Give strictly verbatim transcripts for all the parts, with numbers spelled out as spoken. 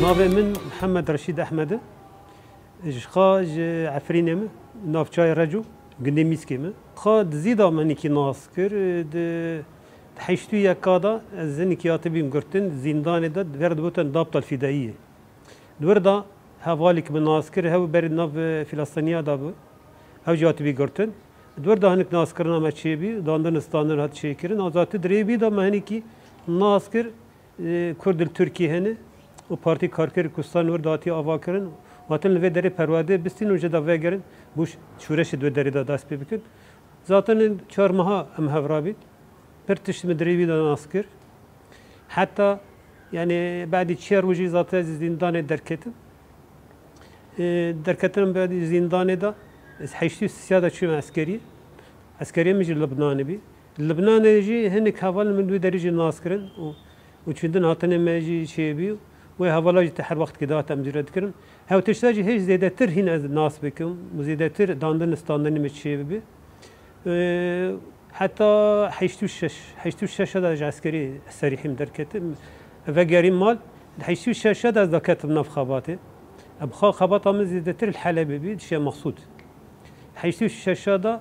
Navê min Mihemed Reşîd Ehmed e. Ji xwe ji Efrînê me, navçeyê Reco, gundê Mîskê me. Xwe di zî de me hinekî nas kir, di, di heştê û yeka de ez hinekî hatibîm girtin, zîndanê de, ver digotin Dabtal Fîdayiyê. Di wir de hevalek min nas kir, hew berê nav Filistiniya de bû. Ew jî hatibî girtin. Di wir de hinek naskirina me çêbî, dandin standin hat çêkirin. Azatî di rê bî de me hinekî nas kir, e, Kurd li Tirkiyê hene û Partî Karkerê Kurdistan wir de hatiye avakirin. Hatin li vê derê perwerdê bistîn û jê de vegerin, bû ş-, şûreşê di wê derê de dest pê bikin. Zaten çar meha em hevra bîn. Pir tişt min di rê wî de nas kir. Heta, yani, badî çiya rojî zaten ez zîndanê derketim. E, derketin badî zîndanê de, ez heştê û sê de çûme eskeriyê. Eskeriyê min jî Libnanê bî. Libnanê jî hinek hevalên min wê derê jî nas kirin û, û çûndin hatinê me jî çêbî û wê hevala jî te her wextkê de hat em zîret dikirin. Hew tişta jî hêj zêdetir hîn ez nas bikim û zêdetir dandin standinê me çê bibi. E, heta heştê û şeş, heştê û şeş de ji eskerî serîhîm derketim. Vegerîm mal, di heştê û şeş de ez daketim nav xebatê. Em xwe xebata min zêdetir li Helebê bî, di Şêx Mexsûd. Heştê û şeş de,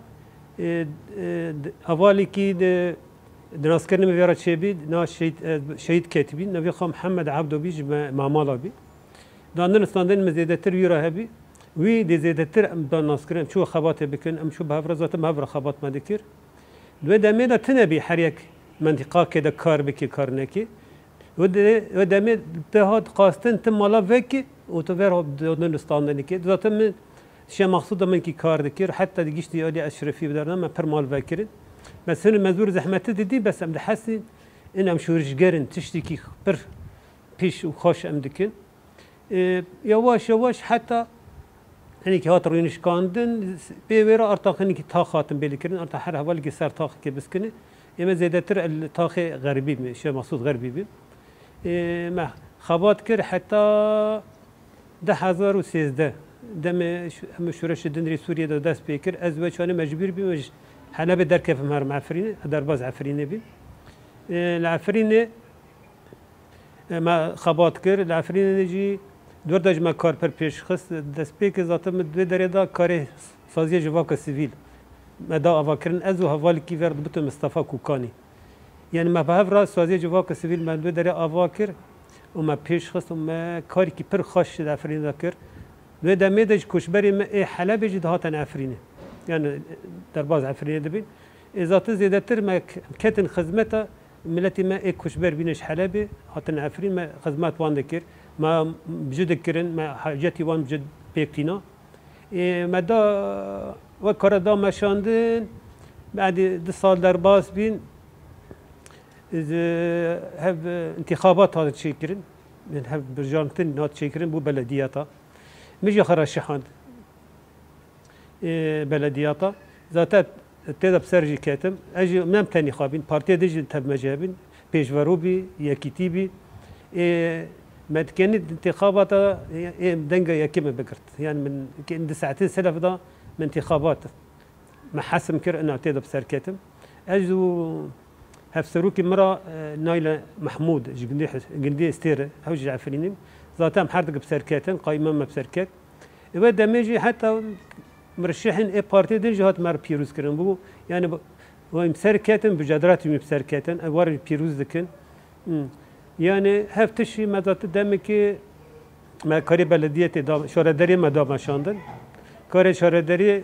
e, e, di, hevalekî di, di naskirinê min vê re çêbî, na şehîd, e, şehîd ketibî, navê xwe Mihemed Ebdo bî, ji me, Mamala bî. Dandin standin min zêdetir wî re hebî. Wî dê zêdetir em dan naskirin, em çû xebatê bikin, em çû bi hev re, zaten bi hev re xebat me dikir. Di wê demê de tune bî her yek mentîqakê de kar bikî, kar nekî. Wê de-, wê demê te hat xwestin tu mala vekî û tu ver dandin standinê kê. Zaten min Şêx Mexsûd de min kî kar dikir, heta di giştî alî Eşrefî bi dername pir mal vekirin. Bes hin mezûr zehmeti didî, bes em dihesîn in em şûrişger in, tiştekî pir pîş û xweş em dikin. E, yavaş yavaş heta hinekî hat rûnişkandin, pê wê re arta hinekî tax hatin bêlikirin, arta her hevalekî ser taxekê biskine. Ê me zêdetir el taxê Xerbî bî, Şêx Mexsûd Xerbî bî. E, me xebat kir heta du hezar û sêzdeh. Demê ş-, hemû şûreşê din rê Sûriyê de dest pê kir. Ez wê çanê mecbûr bîm, ez ji Helebê derkevim herim Efrînê, derbaz Efrînê bîm. E, li Efrînê E, me xebat kir. Li Efrînê jî di wir de ji me kar pir pêş xist. Destpêkê zaten min di vê derê de karê saziyê civaka sivîl me da avakirin. Ez û hevalekî ver dibitin Mistefa Kûkanî. Yani me bi hev re saziyê civaka sivîl me di vê derê ava kir û me pêş xist û me karekî pir xweş li Efrînê de kir. Di vê demê de ji koçberê me ê Helebê jî dihatin Efrînê. Yani derbaz Efrînê dibîn. Ê zaten zêdetir me k-, ketin xizmeta Miletî me ê koçber bîne ji Helebê, hatin Efrîn, me xizmet wan dikir. Me bi cî dikirin, me hacetî wan bi cî pêk tîna. Ê, me da, wek kare da meşandin, badî du sal derbas bîn, ji hev întîxabat hat çêkirin, hev birjantin hat çêkirin bû belediyeta. Min jî xwe re şihand. Ê, belediyata. Zaten tê de bi ser jî ketim. Ez jî nem tenî xwe bîn. Partiyê din jî tev me jê bîn. Pêşverû bî, yekîtî bî. Ê, me dikenî intixabata, ê, ê, denga yekê me bigirt. Yani min ke-, di saetê selef da min intixabat me hesim kir, ina tê de bi ser ketim. Ez û hevserokê min ra, e, Nayle Mehmûd ji gundê Hes-, gundê Stêr, ew jî ji Efrînê. Zaten em her du bi ser ketin, qayîma me bi ser ket. Ê wê demê jî heta mirişehên ê partiyê din jî hat me re pîroz kirin. Bû, yani, bu, em ser ketin, bi cedratî me bi ser ketin, ew war pîroz dikin. Hmm. Yani, hev tiştî me da tu demekê me karê belediyetê da, şaredariyê me da meşandin. Karê şaredariyê,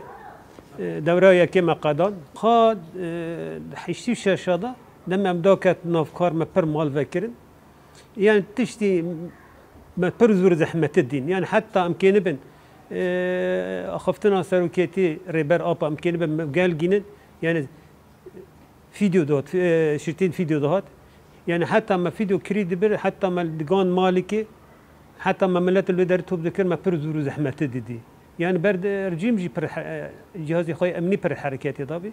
e, dewra yekê me qedan. Xwe, e, heştî û şeş de dem em da ket nav kar me pir mal vekirin. Yani tiştî me pir zor zehmeti dîn. Yani heta em kênibin, e, axiftina seroketî Rêber Apa em kênibin me gel gînin. Yani fîdyo dihat, e, şirtên fîdyo dihat. Yani heta me fîdyo kirî dibir, heta me digan malikê, heta me milet li derî top dikir, me pir zor û zehmeti didî. Yani ber de rejîm jî pir he-, e, cihazê xwe yê emnî pir hereketê dabî.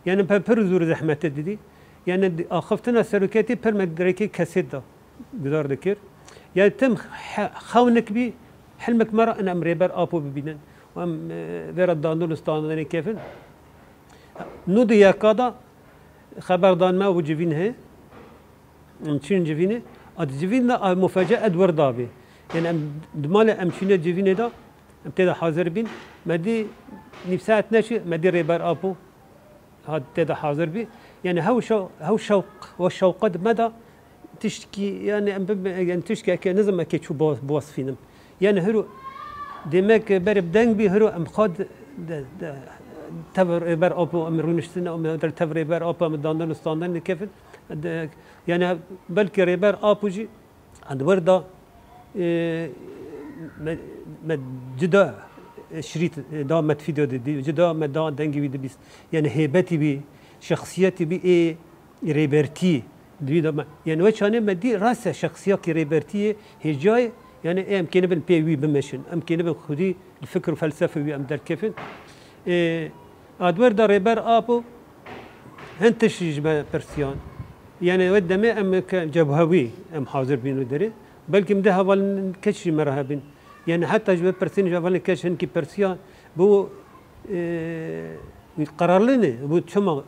Yani me pir zor û zehmeti didî. Yani di-, axiftina seroketê pir me dirêkê kesêt da. Guhdar dikir. Yani tim he-, xewnik bî, hilmek me re in em Rêber Apo bibînin. Û em, e, vê re dandin û standinê kevin. Nû di yeka da xeber dan me û civîn heye. Em çûn civînê. A di civîn de a mufece ed wir dabî. Yani em di malê em çûne civînê de, em tê de hazir bîn. Me dî nîv saet neçû, me dî Rêber Apo hat tê de hazir bî. Yani hew şew-, hew şewq, we şewqa di me de tiştkî, yani em bi-, yani tiştkî eke nizim eke çû bo-, biwesfînim. Yani hiro demek berê bi deng bî, hiro em xwe di, de, de, tev Rêber Apo em rûniştine, em der tev Rêber Apo em dandin û standin dikevin. De, yani belkî Rêber Apo jî Edwer da, e, me, me cida, e, şirît, e, da me fîdyo didî, cida me da dengê wî dibîst. Yani hêbetî bî, şexsiyetî bî, ê rêbertî di wî de me. Yani we çanê me dî rast e şexsiyakî rêbertiyê hêcayê, yani em kênibin pê wî bimeşin. Em kênibin xwedî li fikr û felsefe wî em derkevin. E, Edwer da Rêber Apo hin tiştî ji me pirsiyan. Yani wê demê em ke cebhewî em hazir bîn li derê. Belkî min de hevalên keç jî me re hebin. Yani heta ji vê pirsîn ji hevalên keç hinkî pirsiyan. Bu, e, qerarlî ne. Bu çima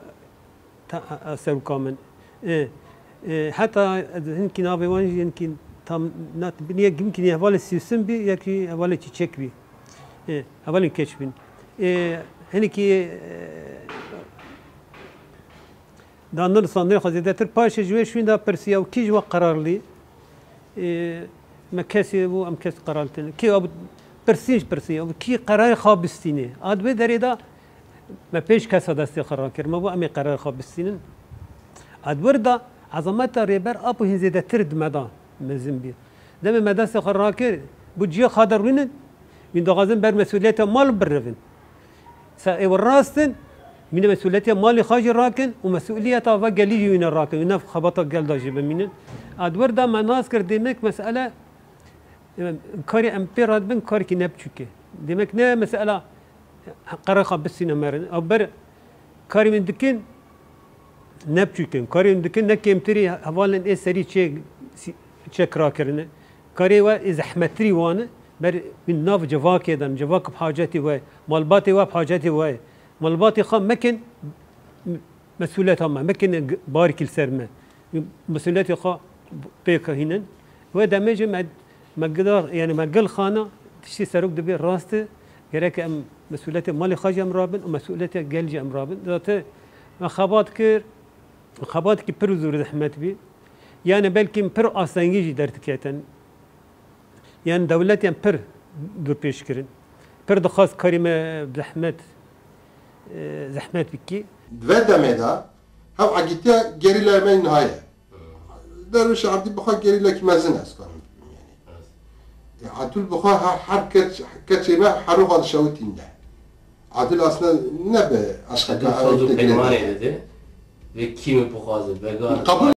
ta, a, a, serûka min. E, e, heta ez hinkî navê wan jî hinkî tam nat-, bin yek hinkî hevalê Sîsim bî, yekî hevalê Çîçek bî. E, hevalên keç bîn. E, hinkî, e, Dandin û standinê xwe zêdetir paşê ji wê şûnda pirsiya û kî ji we qerarlî? Ê, me kesê bû, em kes qerar tine. Kê abû pirsîn ji pirsî, abû kî qerarê xwe bistînê? A di wê derê de me pênc kesa destê xwe rakir. Me bû em ê qerarê xwe bistînin. A di wir de ezameta Rêber Apo hîn zêdetir di me de mezin bî. Demê me destê xwe rakir, bû ciyê xwe de rûnin, wîn daxwazin ber mesûliyeta mal birevin. Sa ê rast in, mîne mesûliyetiya malê xwe jî rakin û mesûliyeta va gelî jî wîne rakin, wî nav xebata gel de jî bimînin. A di wir de me nas kir, demek mesele, em, karê em pê radibin karekî ne biçûk e. Demek ne mesela qerê xwe bistîne merin. Ew ber karê min dikin, ne biçûk in. Karê min dikin, ne kêmtirî hevalên ê serî çê, çêk rakirine. Karê we ê zehmettirî wan e. Ber wî nav civakê de, civak bi hacetî we, malbatê we bi hacetî we ye. Malbatê xwe mekin, mesûleta me, mekin g-, barkî li ser me. Mesûliyetê xwe pêk hînin. Wê demê jî me, me gida, yani me gil xana, tiştê serok dibê rast e. Gerek em mesûliyetê malê xwe jî em rabin û mesûliyetê gel jî em rabin. Zaten me xebat kir, xebatekî pir zor zehmet bî. Yani belkî pir astengî jî derdiketin. Yani dewletiyan pir dûrpêç kirin. Pir dixwast karê me zehmet, e, zehmet bikî. Di vê demê de hev egîtiya gerîlaya me niha ye. Derwêş Evdî bi xwe gerîlekî mezin ez karim bibim yani. E, Adil bi xwe her, her keç, keçê me her roxa dişewitîne. Adil aslında ne bi eşqeka Adil saz û peymanê dide. Vê kî min bixwaze, vegan. Qebûl.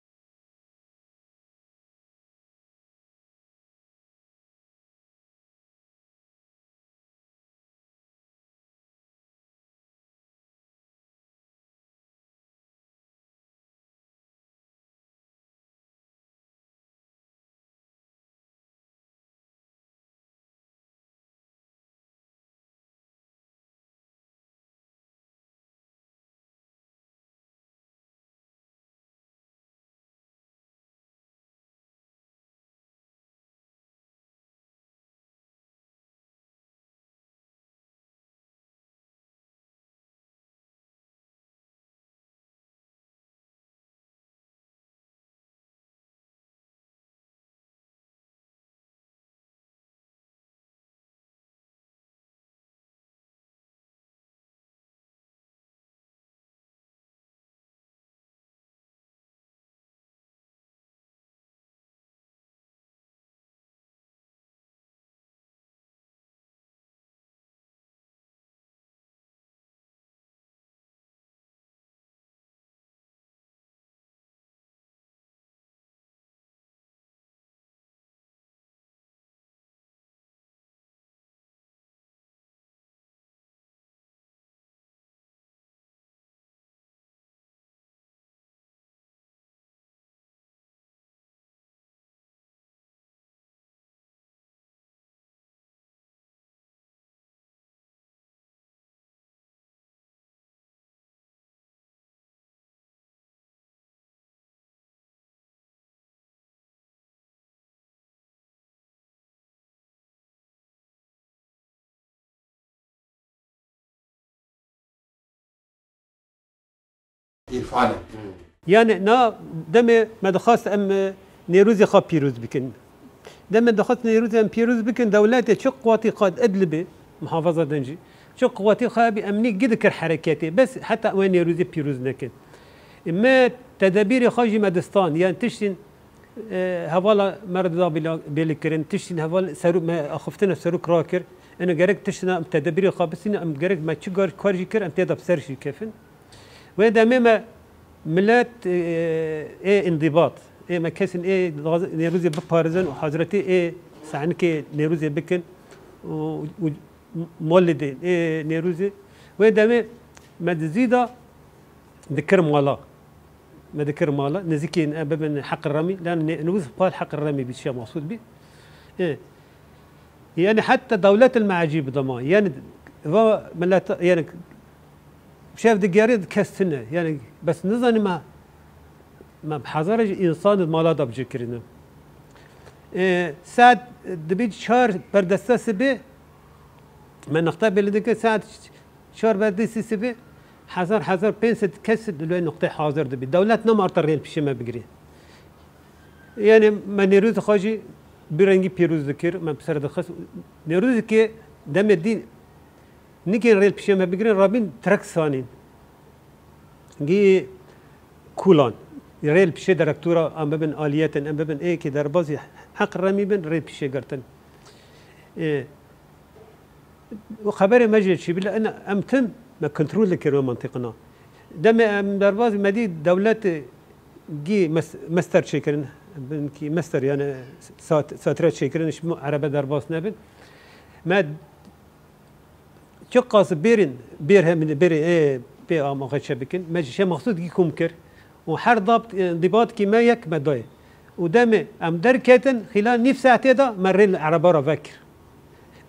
Îrfan e. Yani na demê me dixwast em e, Nêrûzê xwe pîroz bikin. Demê dixwast Nêrûzê em pîroz bikin, dewletê çi quwatî xwe Idlibê muhafaza din jî. Çi quwatî xwe hebî emnî gi dikir hereketê. Bes heta wê Nêrûzê pîroz nekin. E, me tedebîrê xwe jî me distan. Yani tiştên e, hevala me re da bêla- bêlîkirin, tiştên heval serok me axiftina serok rakir. Eno gerek tiştina em tedebîrê xwe bisîne, em gerek me çi gar kar jî kir, em tê de bi ser jî kefin. Wê demê me milet e, ê indibat, ê me kesên ê daz- Nêrûzê biparizin û hazretî ê sehnikê Nêrûzê bikin û, û molidê ê Nêrûzê. Wê demê me dizî da dikir mala. Me dikir mala. Nizikî em bibin heq remî. Lan ne- nûz pal heq remî bî, şiya maqsûd bî. E, yani heta dewlet el meacî bidama. Yani va millet yani şev digeri kes tine. Yani bes nizanî me me hezara ji însan mala da bicikirine. E, saet dibi çar berdeste sibê me nexte belli dike saet çar berdeste sibê hezar hezar pênc sed kes li wê noqtê hazir dibî. Dewlet nema arta rêl pişê me bigirê. Yani me Nêrûz xwe jî bi rengî pîroz dikir, me bi ser dixist. Nêrûzê ke demê dî nikên rêl pişê me bigirin, rabîn trek sanîn. Gî kulan. Rêl pişê direktora em bibin aliyetin, em bibin êkê derbazî heq remî bin, rê pişê girtin. Ê, û xeberê me jê çî bile, em tim me kontrol dikir wê mentiqina. Demê em derbazî me dî dewletê gî mes- mester çêkirin, binkî mester yani sat- satre çêkirin, ji erebe derbas nebin. Me çiqas bêrin, bêr hem bêrê ê pê amaxeçe bikin. Me ji şe mexsûd gî kom kir. Û her dab- dibatkî me yek me dayê. Û demê em derketin, xîla nîv saetê de me rê li ereba re vekir.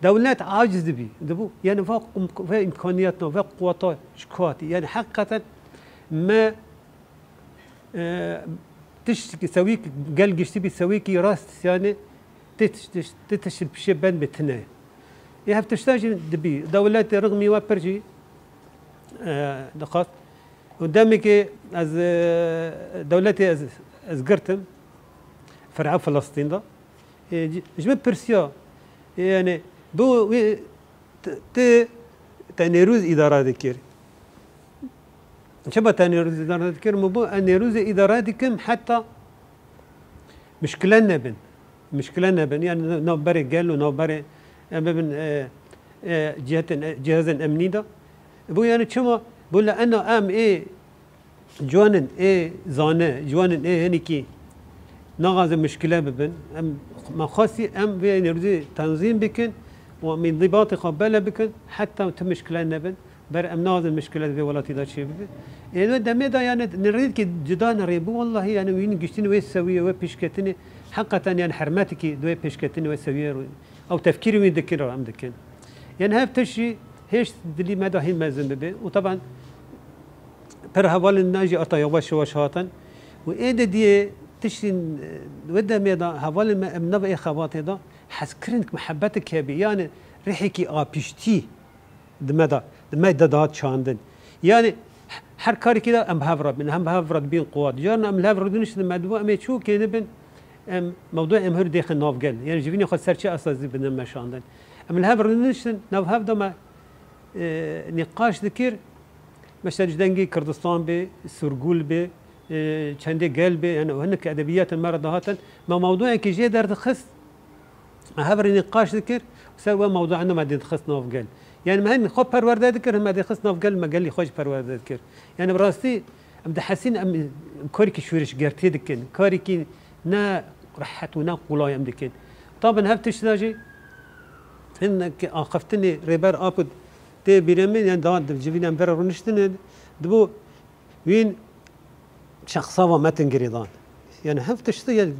Dewlet aciz dibî. Dibû. Yani va, va îmkaniyetna, va quweta ji ku hatî. Yani heqîqeten me e, tişt sewîk gel giştî bî sewîkî rast yani tê tişt tê tişt pişê ben bê tine. Ê hev tişta jî dibî. Dewletê rixmî we pir jî e, dixwest. Û demekê ez e, dewletê ez, ez girtim. Ferha Filistîn de. E, ji- ji min pirsiya. E, yani bu wê Ti, ti te Nêrûz îdare dikir. Çima te Nêrûz îdare dikir? Min bû, ez Nêrûzê îdare dikim heta mişkile nebin. Mişkile nebin. Yani navberê gel û navberê em bibin e, e, cihetên, e, cihazên emnî de. Bû yani çima? Bû li ena em ê Ciwanên ê zane, ciwanên ê hinekî naxwazin mişkile bibin. Em me xwestî em vê nêrûzê tenzîm bikin û em îndibatê xwe bele bikin heta tu mişkile nebin. Ber em naxwazin mişkile di vê welatî de çêbibe. Ê wê demê de yani nirêdkî cida nirê bû wellahî yani wîn giştîn wê sewiyê, wê pêşketinê heqeten yani hermetikî di wê pêşketinê wê sewiyê ew tefkîrî wî dikin re em dikin. Yani hev tişt jî hêşt dilî me de hîn mezin bibe û taban pir hevalên me jî ata yavaş yavaş hatin û ê de diyê tiştên, e, wê demê de hevalên me em nav ê xebatê de hezkirin muhebbetik hebî, yani rihekî apiştî di me de, di me de dihat çandin. Yani her karekî de em bi hev re bin, em bi hev re dibîn quwat. Carna em li hev re diniştin me dibû em ê çûkê nibin, em mewdû em hûr dêxin nav gel. Yani ji vînê xwe ser çi esasî bidin meşandin. Em li hev re diniştin, nav hev de me e, nîqaş dikir, mesela ji dengê Kurdistan bê, Surgul bê, e, çendê gel bê, yani hinek edebiyatên me re dihatin, me mewdûyekê jê derdixist, me hev re nîqaş dikir, ser we mewdû ene me dê dixist nav gel. Yani me hem xwe perwerde dikir, hem me dê xist nav gel, me gelî xwe jî perwerde dikir. Yani bi rastî em dihesîn em, em karekî şûrişgertî dikin, karekî ne rehet û ne qulay em dikin. Tabin hev tişt de jî hinek axiftinê Rêber Apo tê bîrê min, yani daha di civîn em vera rûniştine, dibû wîn şexsa ve metin girêdan. Yani hev tişt de, yani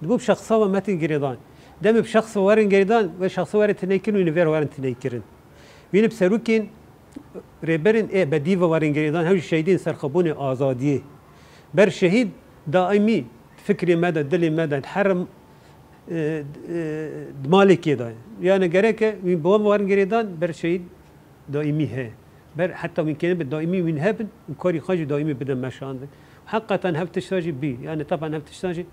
dibû bi şexsa ve metin girêdan. Demê bi şexsa werin girêdan, wê şexsa werin tineykirin, wîn vêr werin tineykirin. Wîn bi serokên rêberên ê bedî ve werin girêdan, hew jî şehîdên serxwebûnê azadiyê. Ber şehîd daîmî fikrê me de, dilê me de, her, e, e, di malekê de. Yani gereke wî bi wan werin girêdan, ber şehîd daîmî heye. Ber heta wîn kêne bi daîmî wîn hebin û karî xwe jî daîmî bidin meşandin. Heqeten hev tişta jî bî. Yani taban hev tişta jî,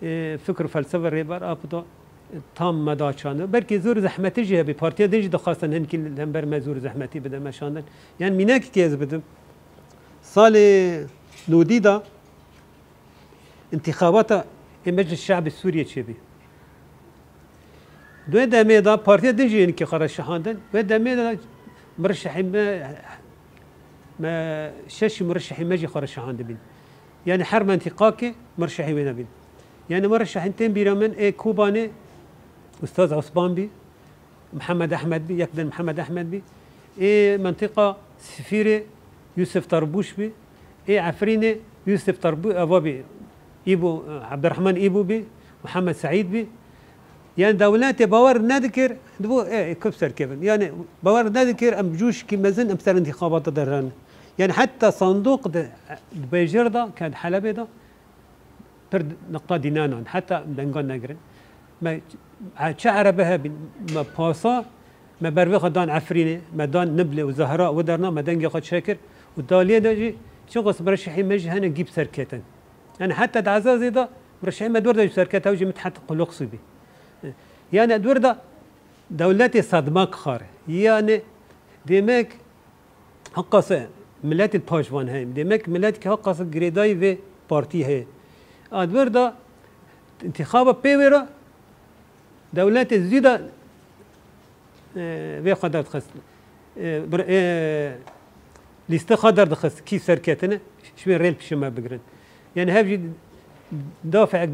e, fikr û felsefe Rêber Apo da, e, tam me da çandin. Belkî zor zehmetî jî hebî. Partiya din jî dixwastin hinkî li hember me zor zehmetî bidin meşandin. Yani mînekekê ez bidim. Salê nodî da întîxabata ê Meclis Şe'bê Sûriyê çêbî. Di wê demê de partiya din jî hinkî xwe re şihandin. Wê demê de murişehî me, me şeşî murişehî me jî xwe re şihandibîn. Yani her mentîqakê murişehî wê nebîn. Yani murişehîn tên bîra min ê Kobanê Ustaz Osman bî. Mihemed Ehmed bî, yek din Mihemed Ehmed bî. Ê mentiqa Sifîrê Yusuf Tarbûş bî. Ê Efrînê Yusuf Tarbû eva bî. Îbû, Ebdurrahman Îbû bî, Mihemed Seîd bî. Yani dewletê bawer nedikir, dibû, ê, ê, kuf serkevin. Yani bawer nedikir, em cûşkî mezin em ser intixabata derherin. Yani heta sanduq di, di bêjir de, ke di Helebê de, pir niqta dînenan, heta em dengan negirin. Me, çi erebe hebîn, me pasa, me bervê xwe dan Efrînê, me dan Niblê û Zehra û derna me dengê xwe çêkir û daliyê de jî çiqas murişehî me jî hene gî bi ser ketin. Yani heta di Ezazê de murişehî me di wir de jî bi ser ket, ew jî Mithet Quluqsî bî. Yani di wir de dewletê sedmak xare. Yani demek Hiqase miletê paşvan heye. Demek miletekî hiqase girêdayî vê partî heye. A di wir de întîxaba pê wê re dewletê zî de, e, vê xwe derdixist. E, bir, e, lîste xwe derdixist. Kî serketine, ji wê rê li pişê me bigirin. Yani hev jî dafe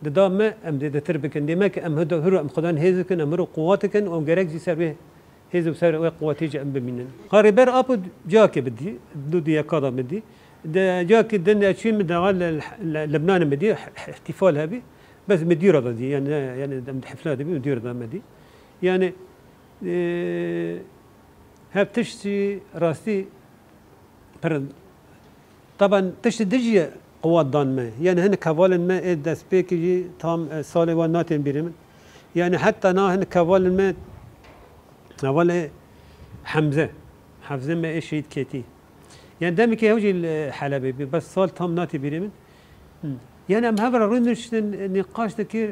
dida me em zêdetir bikin. Demek em hiro, hiro em xwedan hêz bikin, em hiro quwat dikin û gerek jî ser wê hêz û ser wê quwetê jî em bimînin. Xa Rêber Apo ciyakê bidî, du diyeka da bidî. De ciyakê din de çûyî min dawa li, li, Libnanê min dî, ihtifal hebî. Bes min dîra da dî, yani, yani em di hifla de bî, min dîra da me dî. Yani, e, hev tiştî rastî pir, taban tiştê din jî quwat dan me. Yani hinek hevalên me ê destpêkê jî tam, e, salê wan natên bîrê min. Yani heta na hinek hevalên me, hevalê Hemze. Hemze me ê şehîd ketî. Yani demekê hew jî li Helebê bî, bes sal tam natê bîrê min. Hı. Yani em hev re rûniştin, nîqaş dikir.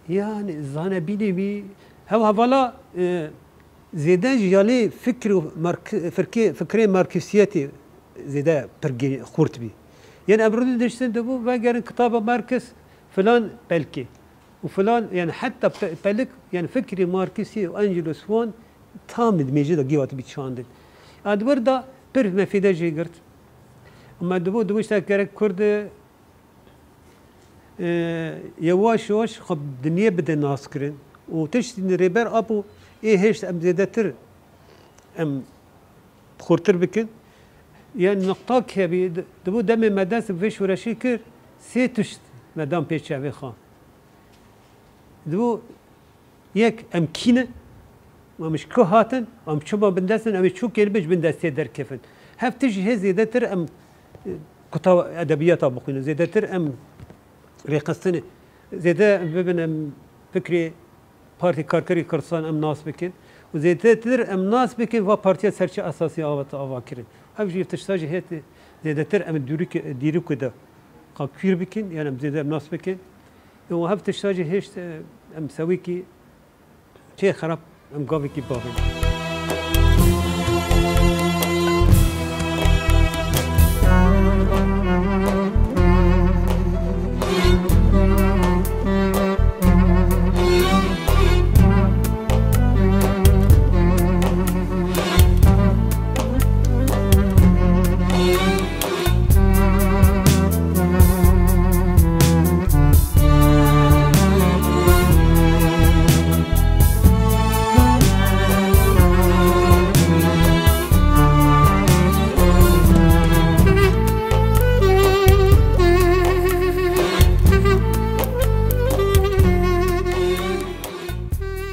Yani zanebînê bî, hew hevala, e, zêde ji alî fikr û mark-, firkê, fikrê marksiyetê zêde pir gê-, xurt bî. Yani em rûniştin dibû, vegerin kitaba Marx filan belkê. Û filan, yani heta pe-, pelik, yani fikrê Marksî û Angelo Swan tam di mêjê de gêwa dibî çandin. A di wir de pir me fêde jê girt. Ama dibû, dibû işte gerek Kurd, e, yewaş yewaş xwe bi dinyê bide naskirin. Û tiştî Rêber Apo ê hêşt em zêdetir em xurtir bikin. Yên niqtak hebî, di, dibû demê me dest bi vê şoreşê kir, sê tişt me dan pê çavê xwe. Dibû yek em kî ne, em ji ku hatin, em çima bindest in, em ê çûkê li bin ji bin destê derkevin. Hev tişt jî hê zêdetir em, e, kuta edebiyata bixwînin, zêdetir em rêxistinê, zêde bibin em fikrê Partî Karkerê Kurdistan em nas bikin û zêdetir em nas bikin va partiya ser çi esasî avate ava kirin. Ev jî tişta jî hê zêdetir em dûrîk-, dîrokê de xwe kûr bikin, yani em zêde em nas bikin. Û hev tişta jî hêşt, e, em sewîkî çê xerab, em gavekî bavên.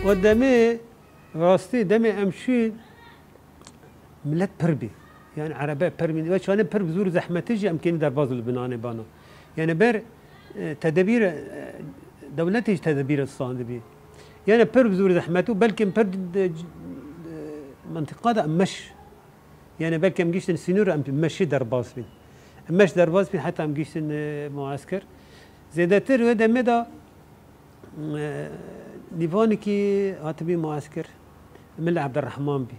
O demê, rastî demê em şîn, milet pir bî. Yani erebe pir bî. Ve çane pir bi zor zehmetî jî em kênî derbaz Lubnanê bana. Yani ber, e, tedebîr, e, dewletê jî tedebîr standibî. Yani pir bi zor zehmet û belkî em pir di, di, di, mentiqa de em meş Yani belkî em gihiştin sînor, em meşê derbas bîn. Em meş derbas bîn heta em gihiştin, e, muesker. Zêdetir wê demê de, e, nîvanikî hatibî muesker. Mil Ebderrehman bî.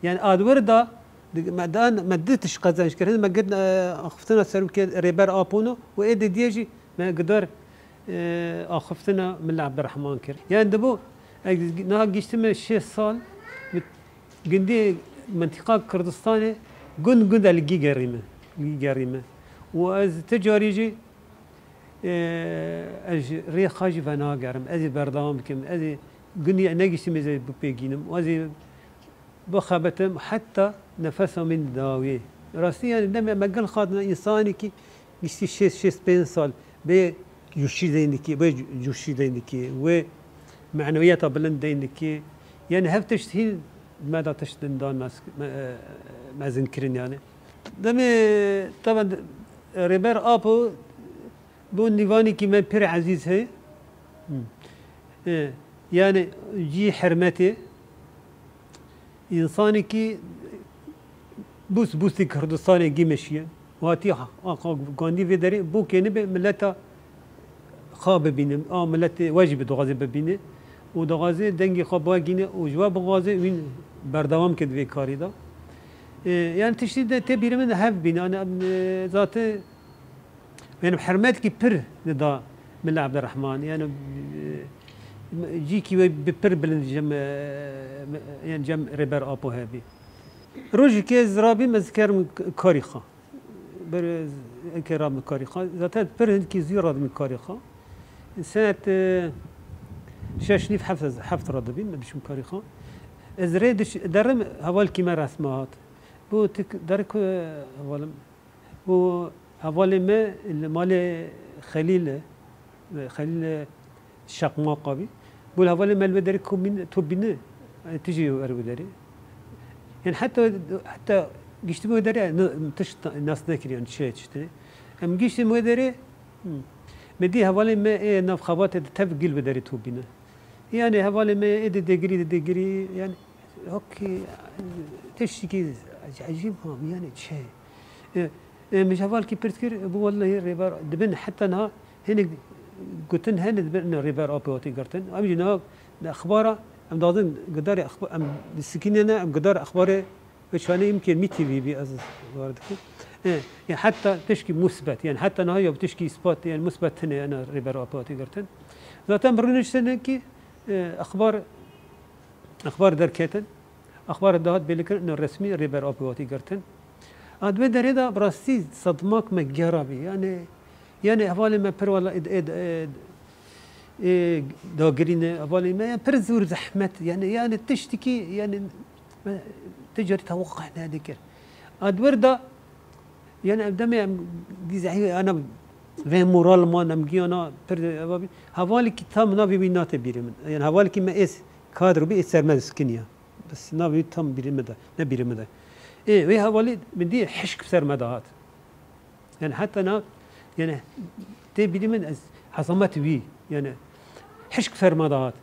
Yani a di wir de, di-, me dan, me di tişt qezenc kir. Hin me girt, e, axiftina serokê Rêber Apo no û ê didiyê jî me gidar, e, axiftina Mil Ebderrehman kir. Yani dibo, ez niha gihiştime şêst sal, bi gundê mintîqa Kurdistanê gund gund e li gî gerîme, li gî gerîme. Û ez ti carî jî, e, ez ji rêxa jî venagerim, ez ê berdewam bikim, ez ê gundî negihiştime ez ê bipêgînim û ez ê bixebitim heta nefesa min dawî. Rastî yani demê me gel xadine însanekî giştî şêst şêst pênc sal bê cûşî deyn dikî, bê cûşî deyn dikî, wê menewiyeta bilind deyn dikî. Yani hev tişt hîn me da tişt din dan mes-, me-, e, mezin kirin yani. Demê taban Rêber Apo bo nîvanekî me pir ezîz heye. E, yani cî hurmetê. Însanekî bûs bûsî Kurdistanê gî meşiye. Hatî ha-, ha-, ha-, gandî vê derê bo kênibe mileta xwe bibîne, a miletê we jî bi dixwaze bibîne û dixwaze dengê xwe bi we gîne û ji we bixwaze wîn berdewam ke di vê karî de. E, yani tiştî de tê bîrê min de hev bîne. Yani, em, e, zaten Yani bi hurmetkî pir dida Mila Ebderrehman. Yani, e, cîkî wê bi pir bilind cem, e, yani cem Rêber Apo hebî. Rojekê ez rabîm, ez kerim k-, karî xwe. Ber ez eke rabim karî xwe. Zaten pir hindkî zû radibîm karî xwe. Senet, e, şeş nîv heft, heft radibîm, ez diçim karî xwe. Ez rê diç-, derim hevalkî me resme hat. Bu tik derik, e, hevalim. Û hevalê me li malê Xelîl e, Xelîl Şeqmaqa bî. Bû li hevalê me li wê derê ku bîn-, tu bîne, e, tu jî wer wê derê. Yani heta, heta giştî wê derê, ne, tişt nas nekiriyan çi, çi tê. Em giştî wê derê, hmm, me dî hevalê me ê nav xebatê de tev gil wê derê tu bîne. Yani hevalê me ê dê dêgirî, dê dêgirî, yani Okey, tiştekî ecîb ma, yani çi? E, e, min ji hevalkî pirs kir, bû wellehî Rêber, dibin heta niha hinek gotin hene dibin, ne Rêber Apo hatî girtin. Em jî niha di exbara, em dazin gidarê exba-, em disikînene, em gidar exbarê wê çanê imkên mî T V bî ez war dikim. E, e, heta tişkî musbet, yani heta niha ya tişkî îspat, yani musbet hene, yani Rêber Apo hatî girtin. Zaten bi rûniştinekî, e, exbar Exbar derketin. Exbar dihat bêlikirin, ino resmî Rêber Apo hatî girtin. A di vê derê de bi rastî sedmak me gera bî. Yani, yani hevalê me pir wela ê, ê, ê, ê dagirî ne, hevalê me ya pir zor zehmet. Yani, yani tiştekî, yani me ti carî tewaqa nedikir. A di wir de Yani em demê em dî zehî ana vê moral man em giyana pir eva bî. Hevalekî tam navê wî nate bîrê min. Yani hevalekî me ês kadro bî ês ser me diskiniya. Bes navê wî tam bîrê min de, ne bîrê min de. Ê, wê hevalî min dî hişk ser me de hat. Yani heta na, yani tê bîrê min ez hezamet wî, yani hişk ser me de hat.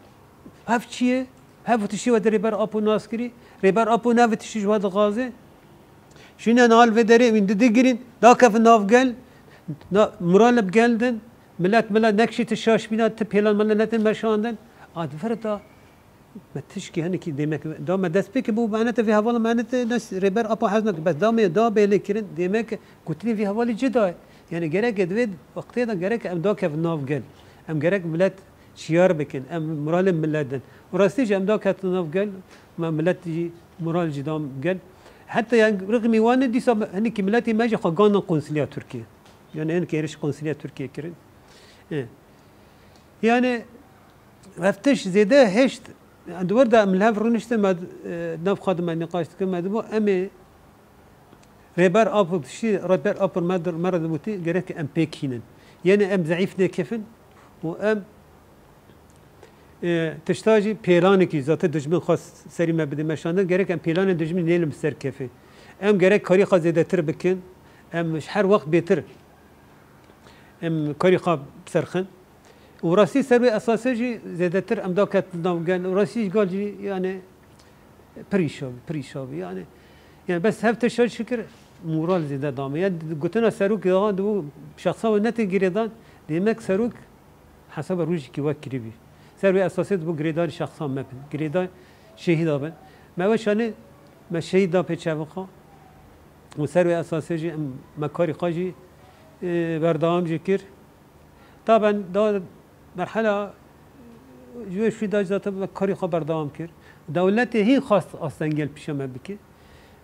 Hev çi ye? Hev tiştî we di Rêber Apo nas kirî. Rêber Apo ne ev tiştî ji we dixwaze. Şûne niha li vê derê wîn didigirîn, dakevin nav gel, na, moral bi gel din, milet, milet nekşî ti şaş bîna, ti pêlan mele netin meşandin. A di vir de me tişkî hinekî dêmek da me dest pê ke bû menete vê hevala menete ne Rêber Apo hez nake. Bes da me da bêlê kirin, dêmek gotinê vê hevalî cida ye. Yani gerek e di vê wextê de gerek em dakevin nav gel. Em gerek milet şiyar bikin, em moralê milet din. Û rastî jî em daketin nav gel, me milet jî moral jî dam gel. Heta yani rixmî wan e dîsa me, hinekî miletê me jî xwe gandin qonsiliya Tirkiye. Yani hinekî êrîş qonsiliya Tirkiye kirin. E. Yani veftiş zêde hêşt, yani di wir de em li hev rûniştin me, e, nav xwe de me nîqaş dikin, me dibû em ê Rêber Apo tiştî, Rêber Apo me dir, me re dibûtî, gerek em pêk hînin. Yenê em zeîf nekefin û em, e, tişta jî pêlanekî zate dijmin xwe serî me bide meşandin, gerek em pêlanên dijmin nêlin bi ser kefê. Em gerek karî xwe zêdetir bikin, em ji her wext bêtir em karî xwe bi ser xin. Û rastî ser wê esasê jî zêdetir em daketin nav gel. Û rastî ji gel jî yani pir îşa bî, pir îşa bî. Yani Yani bes hev tişta çi kir? Moral zêde da me. Yani gotina serokê da dibû şexsa we netê girêdan, demek serok hesaba rojekî we kiribî. Ser wê esasê dibû girêdarî şexsan me bin. Girêdar şehîda bin. Me weşanê me şehîd da pê çevixa. Û ser wê esasê jî em me karî xwe jî, e, berdewam jî kir. Taben da merhela ji wê şûî da jî zaten me karî xwe berdewam kir. Dewletê hîn xwest astengel pişa me bike.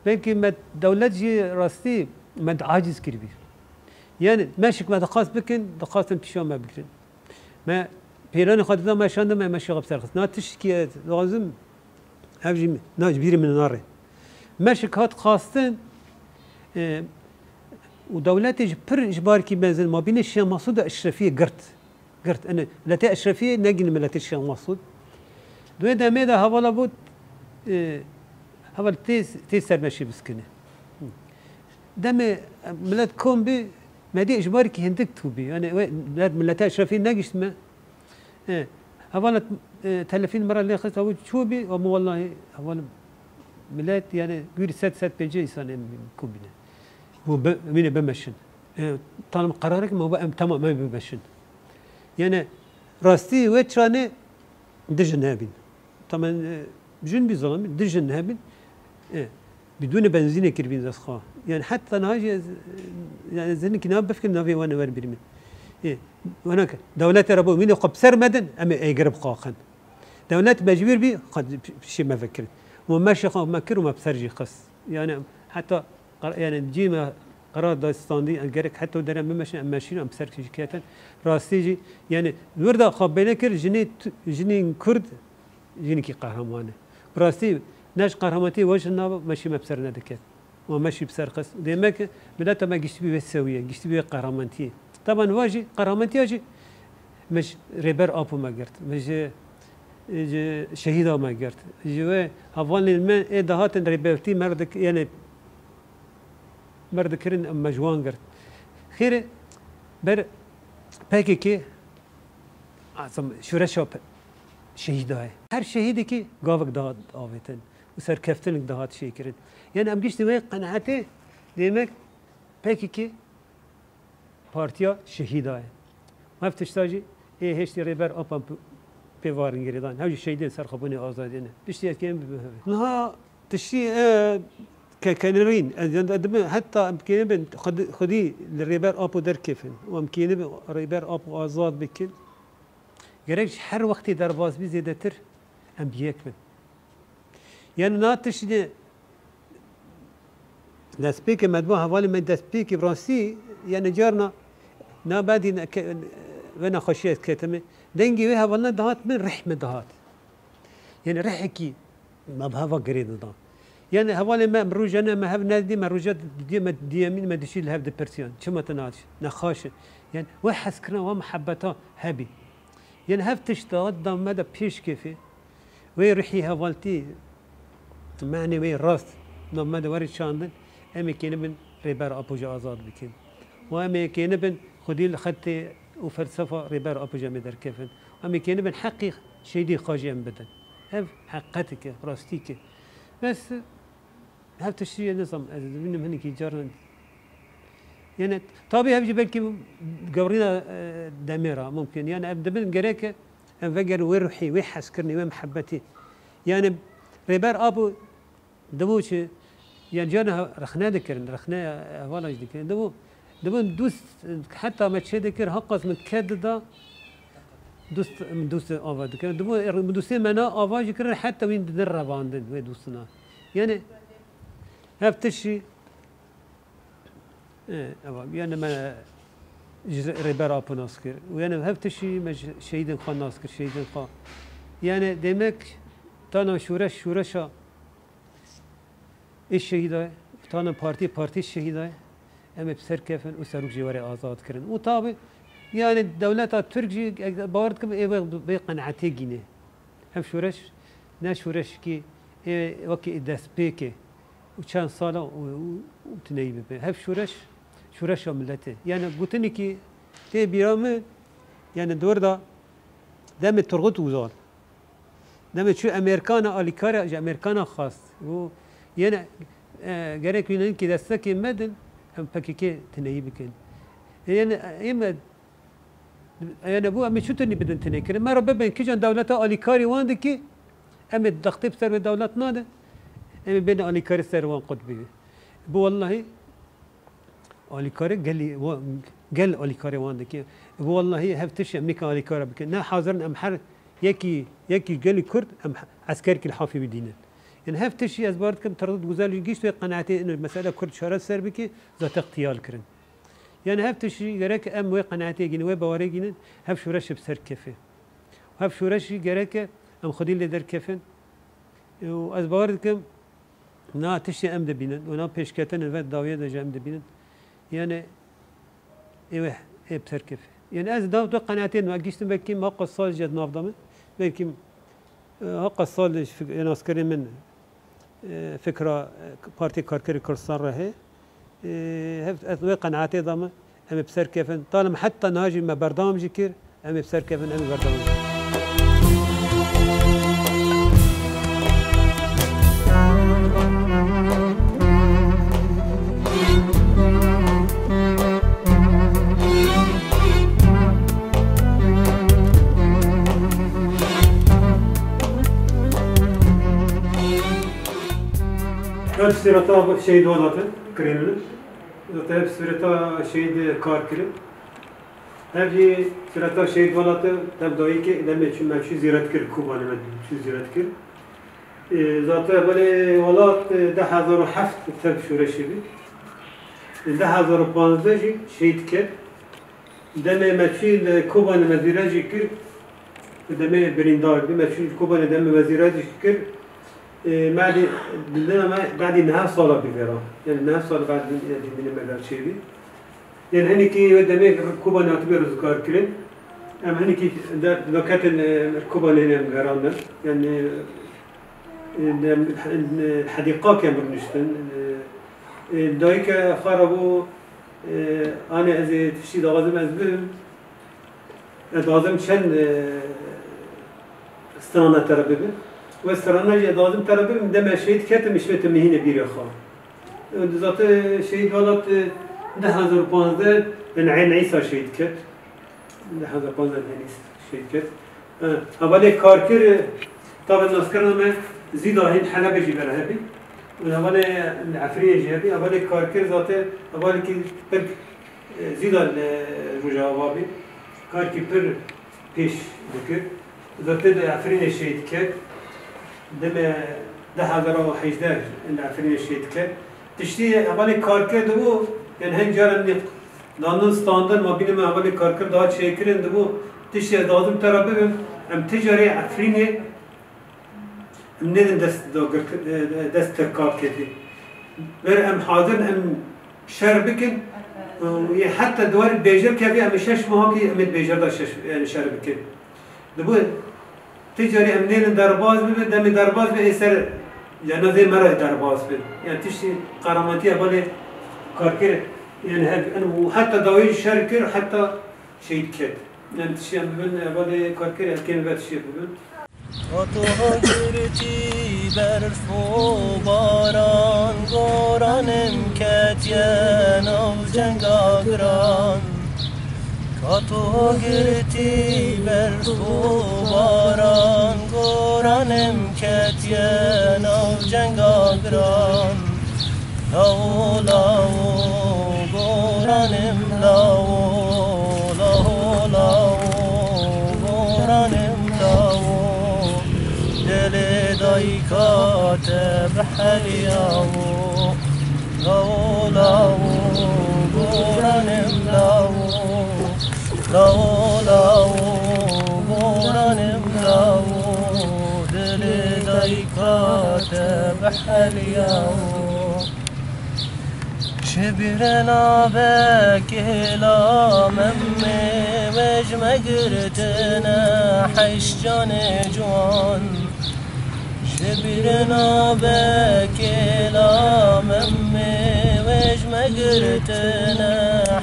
Belkî me dewlet jî rastî me aciz kiribî. Yani meşik me dixwast bikin, dixwastin pişa me bigirin. Me pêlanê xwe dida me şandin, me meşik xwe bi ser xist. Na tiştkî ez dixwazim, ev jî na ji bîrî min nare. Meşik hat xwastin, e, û dewletê ji pir ji barkî mezin, mabînê Şêx Mesûd û Eşrefiyê girt. Girt. Ene, miletê Eşrefiyê negîn miletê Şêx Mesûd. Di wê demê de hevala bû, e, heval tê, tê ser meşî biskine. Demê, e, milet kom bî, me dî ji barkî hindik tû bî. Yani, we, milet, mileta Eşrefiyê negişt me. E, hevala, e, telefîn me re lê xist, ew çû bî, ama wellahî, heval milet, yani, gûrî sed, sed pêncî însan em kom bîne. Û bi, mîne bimeşin. E, talim qerarik me, em tamam, em bimeşin. Yani, rastî wê çanê dijin hebîn. Tamen, e, jin bî zilam, dijin hebîn. E, bidûnê benzînê kiribîn dest xwe. Yani, heta niha jî ez, e, yani, ez hinkî niha bifikirim navê wan wer bîrî min. E, wana ke, dewletê re bo, mînê xwe bi ser medin, em ê êgir bixaqin. Dewlet mecbûr bî, xwe pişê me vekirin. Û me şêxa me kir û me bi ser jî xist. Yani, heta Qer-, yani cî me qerar da standî, em gerek heta dere bimeşin, em meşîn, em ser jî ketin. Rastî jî, yani wir da xwe bêne kir, jinê tu-, jinên Kurd, jinekî qehreman e. Bi rastî, ne ji qehremaniyê we jin nava, meşî me bi ser nediket. Û meşî bi ser xist. Demek mileta me giştî bî wê sewiyê, giştî bî wê qehremaniyê. Taban va jî, qehremanîtiya jî, me ji Rêber Apo me girt. Me ji, ji şehîda me girt. Ji wê hevalên me ê dihatin rêbertî me re dik-, yani, me re dikirin, em me ji wan girt. Xêr e, ber P K K, azim, şûreşa pe-, şehîda ye. Her şehîdekî gavek dihat avêtin û serkeftinek dihat çêkirin. Yani em giştî wê qenaetê, demek P K K partiya şehîda ye. Ev tişta jî ê hêştî Rêber Apo pê, pê varin girêdan. Hew jî şehîdên serxwebûnê azadiyê ne. Tiştî ez kêm bi hevê. Niha tiştî, e, kekenirîn. Ez, ez dibim heta em kênibin xwedî, xwedî li Rêber Apo derkefin û em kênibin Rêber Apo azad bikin. Gerek ji her wextê derbas bî zêdetir em bi yek bin. Yani na tiştê destpêkê me dibo hevalê me destpêkê bi rastî, yani carna na bedî ne-, ke-, ve nexweşiyê ez ketime. Dengê wê hevalina dihat min rih min dihat. Yani rihekî me bi heva girê dida. Yani hevalê me, em roja ne me hev nedî, me roja didiye me diyemîn me dişî li hev dipirsiyan. Çima tu naçî? Nexweş e. Yani wê hezkirina, wê muhebbeta hebî. Yani hev tişt da, da me de pêşkêfê. Wê ruhî hevaltî, menê wê rast, da me de were çandin, em ê kênibin Rêber Apo jî azad bikin. Û em ê kênibin xwedî li xetê û felsefa Rêber Apo jî em ê derkevin. Em ê kênibin heqî şehîdê xwe jî em bidin. Ev heqetik e, rastîk e. Bes, hev tiştî ye nizam, ez dibînim hinekî caran. Yani, tabî hev jî belkî gewrîna, e, demê re mumkin. Yani, em dibin gerek e, em vegerin wê ruhî, wê hezkirinê, wê muhebbetî. Yani, Rêber Apo dibû çi, yani, carna rexne dikirin, rexne hevala jî dikirin. Dibû, dibû dûst, heta me çê dikir, heqas min ked dida, dûst, min dûst ava dikirin. Dibû, min dûstê me na ava jî kirin, heta wîn didin revandin, wê dûstina. Yani, hev tiştî, e, eva, yani me ji Rêber Apo nas kir. Û yani hev tiştî me ji şehîdên xwe nas kir, şehîdên xwe. Yani demek tana şûreş, şûreşa ê şehîda ye, tana partî, partî şehîda ye. Em ê bi ser kefin û serok jî were azad kirin. Û tabi, yani dewleta Tirk jî, ez bawer dikim, ê vê, vê qenaetê gîne. Ev şûreş, ne şûreşkî ê wekî destpêkê û çend sala û, û, û tineyî bibe. Hev şûreş, şûreşa miletê. Yani gotinekî tê bîra min, yani di wir de demê Turgut Özal, demê çû Amerîkana alîkare, ji Amerîkana xwest. Û yene E, gerek wî ninkî destekê me din, em P K K tineyî bikin. E, yani, ê me, yani, bû em ê çi tunî bidin tinê kirin? Me re bibin, kîjan dewleta alîkarî wan dikî, em ê dextê bi ser wê dewlet nade, em ê bêne alîkarî ser wan qut bî. Bi wellahî, alîkarê gelî wa-, gel alîkarê wan dike. Bi wellahî hev tişt em nîka alîkara bikin. Ne hazir in em her yekî, yekî gelî Kurd em he-, eskerkî li hafî wî dînin. Yani hev tiştî ez bar dikim, Tirdit Guzel jî gişt wê qenaetê ino mesele Kurd çareser bike, zate ixtiyar kirin. Yani hev tiştî gerek em wê qenaetê gînin, wê bawerê gînin, hev şoreşê bi ser kefê. Hev şoreşî gereke em xwedî lê derkefin. Û ez bawer dikim, Na tiştê em dibînin û na pêşketin li vê dawiyê de jî em dibînin. Yani, ê wê ê bi ser kefê. Yani, ez da tu qenaetê me giştim, belkî ma qas sal jî di nav de min. Belkî, e, ha qas sal ji fik-, ya naskerê min, e, fikra, e, Partî Karkerê Kurdistan re heye. E, hev-, ez wê qenaetê de me. Em ê bi ser kevin. Talim heta niha jî me berdewam jî kir. Em ê bi ser kevin, em ê berdewam jî. Ev sîreta şehîd Welat e, kirênû ne. Zaten ev sîreta şehîd kar kirin. Ev jî sîreta şehîd Welat e, ev dayîkê demê çû me çû zîret kir, Kobanê me çû zîret kir. Ê, zaten belê Welat, e, du hezar û heft tev şoreşê bî. Ê, du hezar û panzdeh jî şehîd ket. Demê me çû li Kobanê me zîret jî kir. Demê birîndar bî, me çû li Kobanê demê me zîret jî kir. Ê, me dî, didine me, bedî neh sala bî vera. Yani neh sal bedî, e, dîdinê me ver çêbî. Ên hinekî wê demê Kobanê hatibe rizgarkirin. Em hinekî der-, derketin, e, Kobanê hene em gerandin. Yani, e, dem-, e, hedîqakê em rûniştin. E, e, dayike xwe re bû, e, anê ez ê tiştî daxwazim ez bibim. Ez dixwazim çend, e, strana te re bibim. Wê strana jî ez dixwazim te re bibim, demê şehîd ketim, ji wê tu mihîne bîrê xwe. Û di zate şehîd Welat, e, du hezar û panzdeh in Eyn Îsa şehîd ket. Du hezar û panzdeh in Eyn Îsa şehîd ket. E, hevalê Karkir, e, tabe naskirina me Zîda hîn Helebê jî bera hebî. Û hevalê Efrînê jî hebî. Hevalê Karkir zate hevalekî pir, e, Zîda li Rojava bî. Karkî pir pêş dikir. Zate di Efrînê şehîd ket. Demê du hezar û hejdeh li Efrînê şehîd ket. Tiştî hevalê Karkir dibû, yani hin caran nê dandin standin, ma bînê me hevalê Karkir daha çêkirin dibû. Tiştî ez dixwazim te re bibim, em ti carê Efrînê em nêdin dest dagirkir-, e, dest Tirka ketî. Ber em hazir in em şer bikin. Û yê heta di warê bêjir kevî, em ê şeş meha kî em ê di bêjir de şeş, yani şer bikin. Dibû ti carî em nênin derbas bibin, demê derbas be ê ser cenazeyê me re derbas bin. Yani tiştî qerametiya balê Karkir, yani hev-, yani û heta dawî şer kir, heta şehîd ket. Yani tiştî em bibin, balê Karkir, em kêm ve tiştî bibin. Ka tu girtî berf û baran, goranê min ketiye nav cenga giran. Ka tu girtî berf û baran, goranê min ketiye nav cenga giran. Lawo, lawo, goranê min lawo, lawo, lawo, goranê min lawo. Dilê dayika te biheriyawo. Lawo, lawo, goranê min lawo. Lawo, lawo, goranê min lawo. Dilê dayika te biheriyawo. Ji bîr nabe kêla Memê, wê ji me girtine heşt canê ciwan. Ji bîr nabe kêla Memê, wê ji me girtine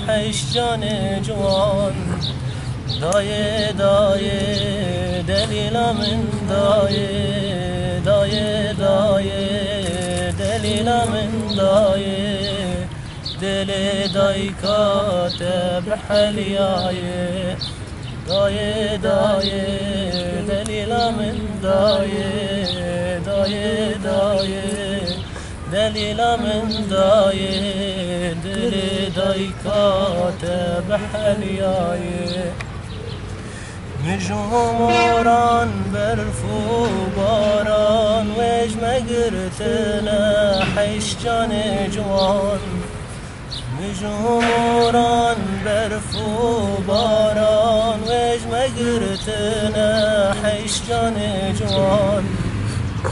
heşt canê ciwan. Dayê, dayê, delîla min dayê, dayê, dayê, delîla min Dilê dayika te biheliyaye. Dayê, dayê, delîla min dayê. Dayê, dayê, delîla min dayê. Dilê dayika te biheliyaye. Mijû moran, berf û baran, wê ji me girtine heyş canê ciwan. Mijû moran, berf û baran, wê ji me girtine heyş canê ciwan.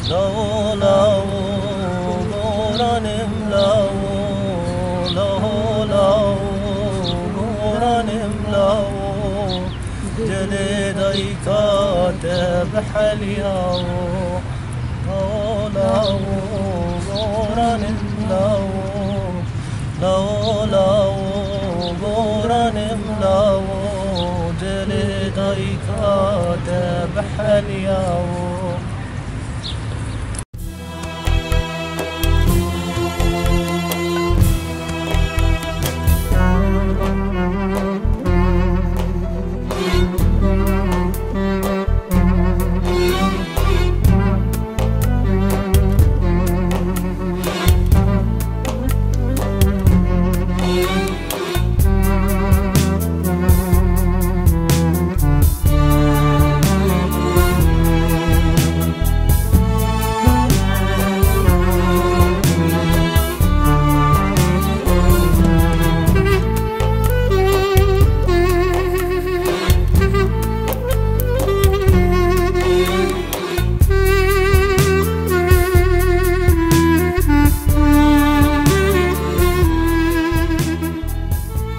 Lawo, lawo, goranim lawo. Lawo, lawo, goranim lawo. Dilê dayika te biheliyawo. Lawo, lawo, goranim lawo. Lawo, lawo, goranim lawo. Dilê dayika te biheliyawo.